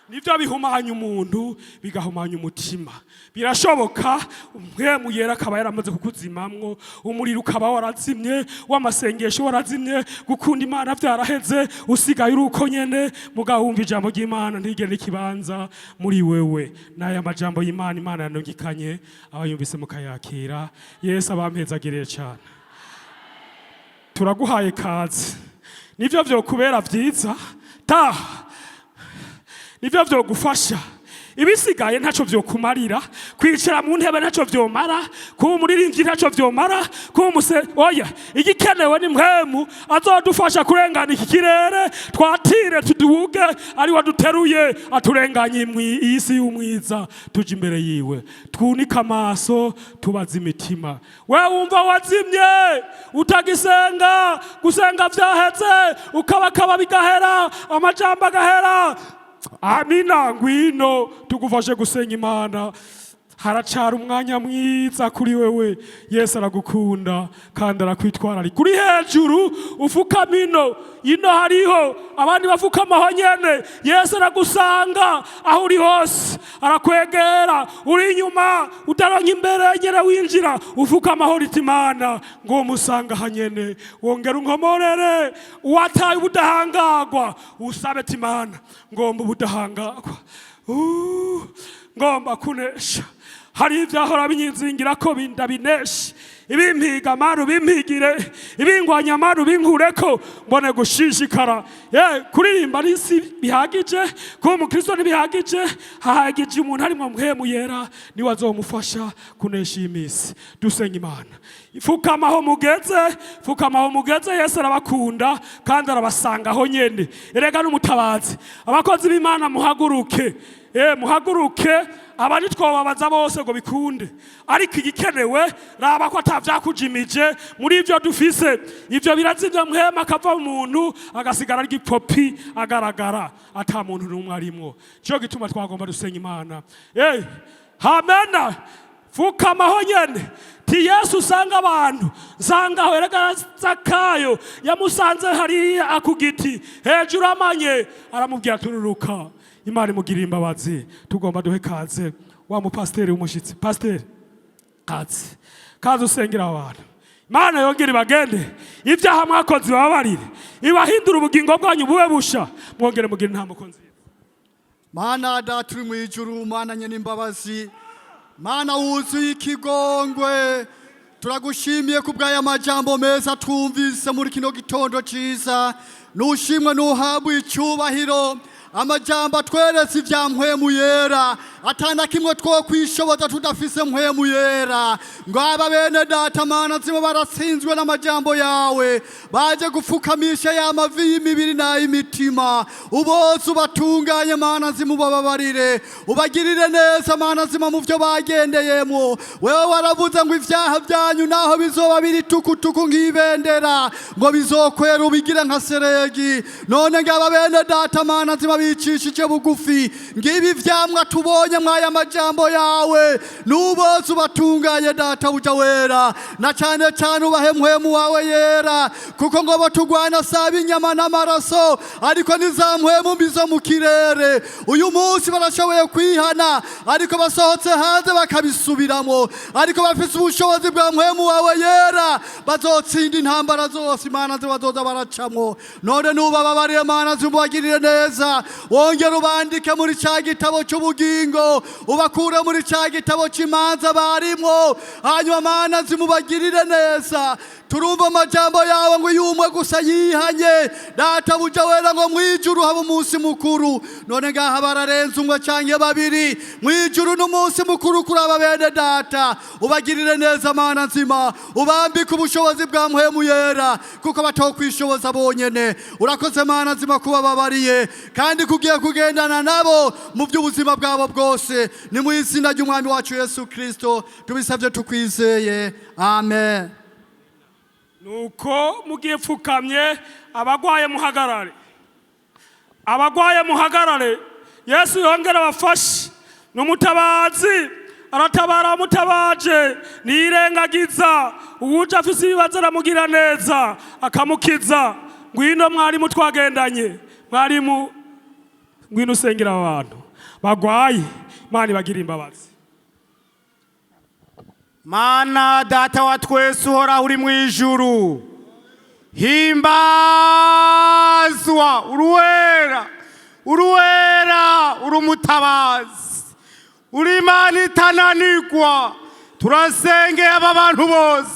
nivyo bihumanya umuntu, bigahumanya umutima. Birashoboka Mpwemu Yera akaba yaramaze kukuzimamwo, umuriro ukaba warazimye w'amasengesho, warazimye, gukunda Imana vyaraheze, usigaye uri uko nyene, mugabo wumva ijambo ry'Imana ntigere ikibanza muri wewe. N'aya majambo y'Imana, Imana yanungikanye, abayumvise mukayakira, Yesu abampezagiriye cane. Turaguhaye kaze, nivyo vyokubera vyiza. Taha, nivyo vyogufasha. Ibisigaye ntacyo vyokumarira. Kwicara mu ntebe ntacyo vyomara, kuba umuririmbyi ntacyo vyomara, kuba umuse oya. Igikenewe ni Mpwemu azodufasha kurengana iki kirere, twatire tuduge, ari waduteruye aturenganye iyi si y'umwiza, tuje imbere yiwe, twunike amaso, tubaze imitima. We wumva wazimye, utagisenga, gusenga vyaheze, ukabakaba bigahera, amajambo agahera, amina, ngwino tugufashe gusenga Imana. Haracara umwanya mwiza kuri wewe. Yesu aragukunda kandi arakwitwararika. Uri hejuru, ufukama ino ino, hariho abandi bafukamaho nyene. Yesu aragusanga aho uri hose, arakwegera. Uri inyuma, utaronka imbere nyene winjira, ufukamaho rita Imana ngo musanga hanyene, wongera unkomorere. Uwataye ubudahangarwa, usabe ati: "Imana, ngomba ubudahangarwa, ngomba kunesha. Hari ibyahora binyizingira ko bindabinesha, ibimpiga mara ubimpigire, ibingwanya mara ubinkureko, mbone gushishikara." Ye kuririmba n'isi bihagije, kuba umukristo ntibihagije, hahagije umuntu arimwo Mpwemu Yera, niwe azomufasha kunesha iyi minsi. Dusenga Imana. Fukama aho mugeze, fukama aho mugeze. Yesu arabakunda kandi arabasanga aho nyene. Erega n'umutabazi. Abakozi b'Imana, muhaguruke, muhaguruke. Aba ntitwobabaza bose ngo bikunde, ariko igikenewe, raba ko atavyakujimije muri ivyo dufise. Ivyo birazimya Mpwemu, akava mu muntu agasigara ari igipopi, agaragara ata muntu n'umwe arimwo. Nico gituma twagomba dusenga Imana. Hamena, fukamaho nyene ti Yesu usanga abantu nsangaho. Erega Zakayo yamusanze hariya ku giti hejuru, amanye, aramubwira tururuka. Imana imugirira imbabazi. Tugomba duhe kaze wa mupasiteri w'umushitsi. Pasiteri, kaze, kaze usengera abantu. Imana yongere ibagende, ibyaha mwakoze ibabarire, ibahindure, ubugingo bwanyu bube busha, mwongere mugire intambuko nziza. Mana Data uri mu ijuru, Mana nyene imbabazi, Mana wuzuye ikigongwe, turagushimiye ku bw'aya majambo meza twumvise muri kino gitondo ciza. Nushimwe, nuhabwe icyubahiro. Amajambo atweretse ibya Mpwemu Yera, atana kimwe twokwishoboza tudafise Mpwemu Yera. Ngo aba bene data, Mana nzima, baratsinzwe n'amajambo yawe, baje gupfukamisha ya mavi y'imibiri n'ay'imitima. Ubose ubatunganye, Mana nzima, ubababarire, ubagirire neza, Mana nzima, mu byo bagendeyemo. Wewe waravuze ngo ibyaha byanyu naho bizoba biri tukutuku nk'ibendera, ngo bizokwera ubigire nka seregi. None ngaba bene data, Mana nzima, Bicishije bugufi, ngibi ivyamwa tubonye mw'aya majambo yawe. Nuboze ubatunganye, Databuja wera, na cane cane ubahe Mpwemu wawe yera, kuko ngo bo tugwana saba inyama n'amaraso, ariko ni za mpwemu mbi zo mu kirere. Uyu munsi barashoboye kwihana, ariko basohotse hanze bakabisubiramo. Ariko bafise ubushobozi bwa Mpwemu wawe yera, bazotsinda intambara zose, Imana bazoza baracamwo. None nubababariye, Mana, zimubagirire neza, wongere ubandike muri ca gitabo cy'ubugingo, ubakure muri ca gitabo cy'imanza barimwo. Hanyuma, Mana, zimubagirire neza. Turumva amajambo yawe ngo iyo umwe gusa yihanye, Databuja wera, ngo mwijuru haba umunsi mukuru. None ngaha bararenze umwe canke babiri, mwijuru n'umunsi mukuru kuri aba bene data. Ubagirire neza, Mana nzima, ubambike ubushobozi bwa Mpwemu yera, kuko batokwishoboza bonyene. Urakoze, Mana nzima, kuba babariye kandi kugiye kugendana nabo mu by'ubuzima bwabo bwose. Ni mu izina ry'Umwami wacu Yesu Kristo tubisabye tukwizeye, amen. Nuko mugiye pfukamye, abagwaye muhagarare, abagwaye muhagarare. Yesu yongera abafashe. Ni umutabazi, aratabara amutabaje, nirengagiza uwuje afise ibibazo, aramugira neza akamukiza. Ngwino mwarimu, twagendanye, mwarimu, ngwino usengera aba bantu bagwaye, Imana ibagira imbabazi. Mana Data wa twese uhoraho uri mu ijuru, himbazwa. Uruwera, uruwera, uri umutabazi, uri Imana itananirwa. Turasengeye aba bantu bose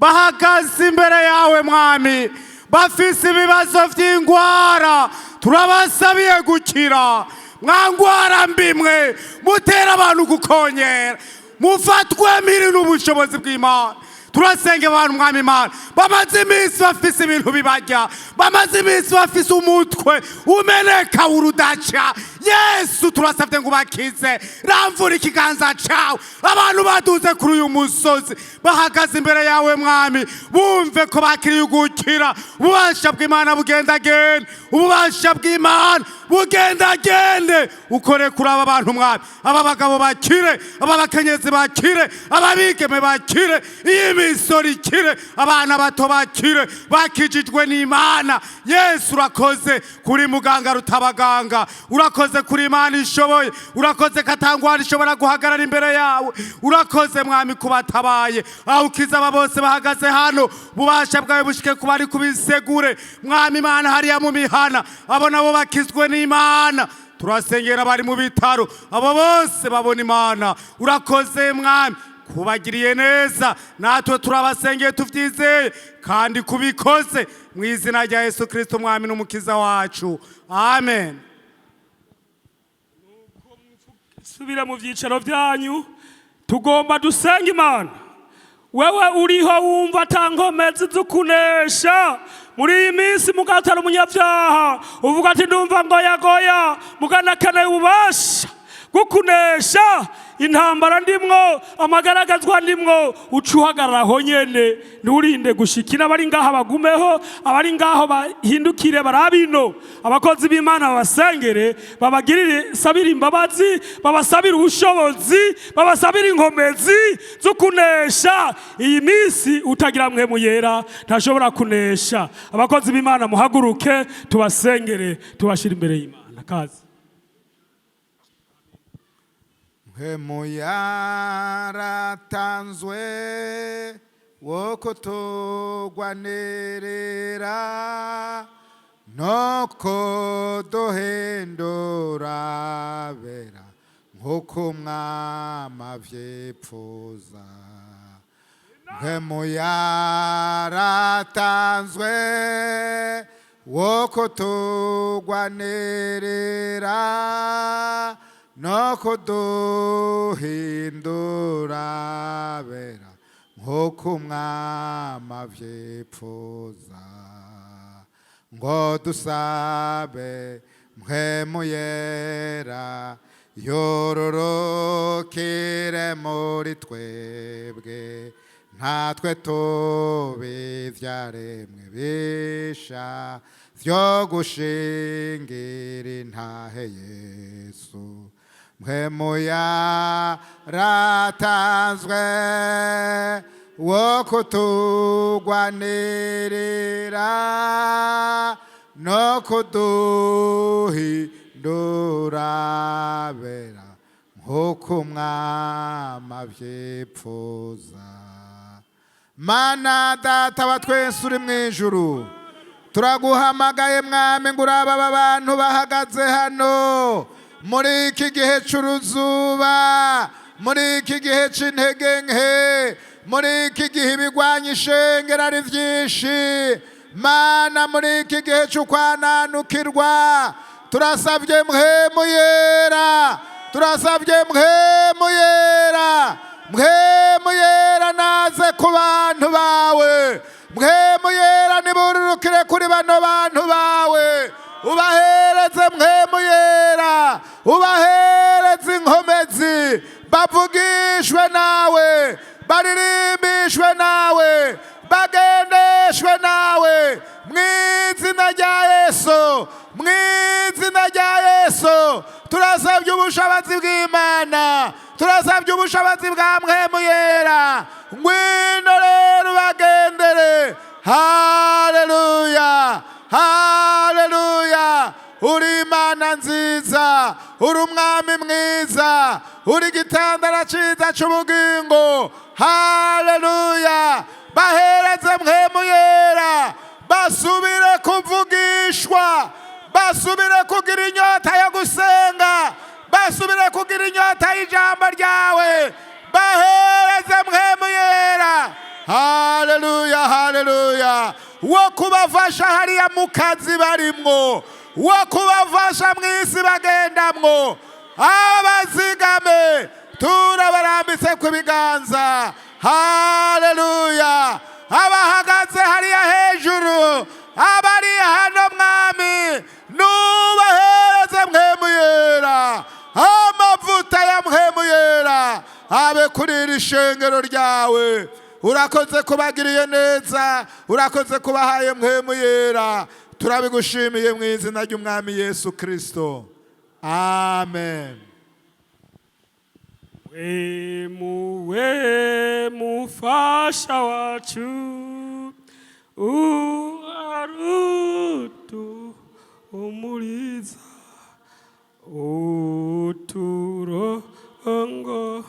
bahagaze imbere yawe, Mwami, bafise ibibazo vy'ingwara. Turabasabiye gukira. Mwangwara mbimwe mutera abantu gukonyera, mufatwe miri n'ubushobozi bw'Imana. Turasenga abantu, Mwami Imana, bamaze iminsi bafise ibintu bibarya, bamaze iminsi bafise umutwe umeneka urudaca. Yesu, turasabye ngo ubakize, ramvura ikiganza cawe. Abantu baduze kuri uyu musozi bahagaze imbere yawe, Mwami, bumve ko bakiriye ugukira. Ububasha bw'Imana bugendagende, ububasha bw'Imana bugendagende, ukore kuri aba bantu, Mwami. Aba bagabo bakire, aba bakenyezi bakire, aba bigeme bakire, iyi misoro ikire, abana bato bakire, bakijijwe n'Imana. Yesu, urakoze kuri muganga rutabaganga, urakoze kuri Imana ishoboye, urakoze katangwara ishobora guhagarara imbere yawe. Urakoze, Mwami, kubatabaye aho ukiza aba bose bahagaze hano. Bubasha bwawe bushike kuba ari kubisegure, Mwami Imana, hariya mu mihana, abo nabo bakizwe n'Imana. Turasengera abari mu bitaro, abo bose babona Imana. Urakoze, Mwami, kubagiriye neza. Natwe turabasengeye tuvyizeye kandi kubikoze, mu izina rya Yesu Kristo, Mwami n'Umukiza wacu, amen. Subira mu byicaro byanyu. Tugomba dusenga Imana. Wewe uriho wumva atankomezi zo kunesha muri iyi minsi, mugatara umunyabyaha, uvuga ati: "Ndumva ngoyagoya, muganakeneye ububasha bwo kunesha intambara ndimwo, amagaragazwa ndimwo." Uca uhagarara aho nyene, nturinde gushikira. Abari ngaho bagumeho, abari ngaho bahindukire barabino abakozi b'Imana babasengere, babagirire sabire imbabazi, babasabire ubushobozi, babasabire inkomezi zo kunesha iyi minsi. Utagira Mpwemu yera ntashobora kunesha. Abakozi b'Imana muhaguruke, tubasengere, tubashire imbere y'Imana. Kazi. Mpwemu yaratanzwe wo kutugwanirira no kuduhindura bera nk'uko Umwami avyipfuza. Mpwemu yaratanzwe wo kutugwanirira no kuduhindura bera nk'uko Umwami avyipfuza. Ngo dusabe Mpwemu yera yororokere muri twebwe. Natwe tubivyaremwe bisha vyo gushingira intahe Yesu. Mpwemu yaratanzwe wo kutugwanirira no kuduhindura bera nk'uko Umwami avyipfuza. Mana Data wa twese uri mu ijuru, turaguhamagaye Mwami ngo urabe aba bantu bahagaze hano muri iki gihe c'uruzuba, muri iki gihe c'intege nke, muri iki gihe ibigwanya ishengero ari vyinshi. Mana, muri iki gihe c'ukwananukirwa, turasabye Mpwemu Yera, turasabye Mpwemu Yera, Mpwemu Yera naze ku bantu bawe. Mpwemu Yera nibururukire kuri bano bantu bawe, ubahereze Mpwemu Yera, ubahereze inkomezi, bavugishwe nawe, baririmbishwe nawe, bagendeshwe nawe, mu izina rya Yesu, mu izina rya Yesu. Turasabye ubushobozi bw'Imana, turasabye ubushobozi bwa Mpwemu Yera. Ngwino rero ubagendere. Haleluya, haleluya! Uri Imana nziza, uri Umwami mwiza, uri igitandara ciza c'ubugingo. Haleluya! Bahereze Mpwemu Yera, basubire kuvugishwa, basubire kugira inyota yo gusenga, basubire kugira inyota y'ijambo ryawe. Bahereze Mpwemu Yera. Haleluya, haleluya! Wo kubafasha hariya mu kazi barimwo, wo kubafasha mu isi bagendamwo. Abazigame turabarambitse ku biganza. Haleluya! Abahagaze hariya hejuru, abari hano, Mwami, nubahereze Mpwemu Yera. Amavuta ya Mpwemu Yera abe kuri iri shengero ryawe. Urakoze kubagiriye neza, urakoze kubahaye Mpwemu Yera. Turabigushimiye mu izina ry'Umwami Yesu Kristo, amen. Mpwemu we mufasha wacu, uharutu umuriza uturongo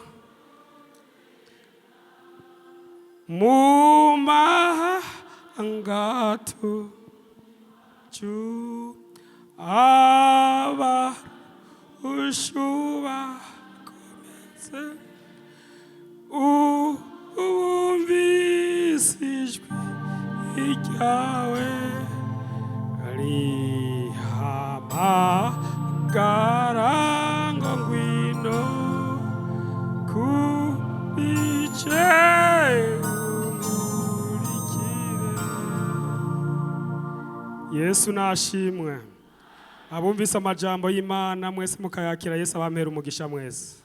mu mahanga tucu aba ushuba komeze ubumvise ijwi ryawe rihamagara ngo ngwino kubice umurikire. Yesu nashimwe. Abumvise amajambo y'Imana mwese mukayakira, Yesu abampera umugisha mwese.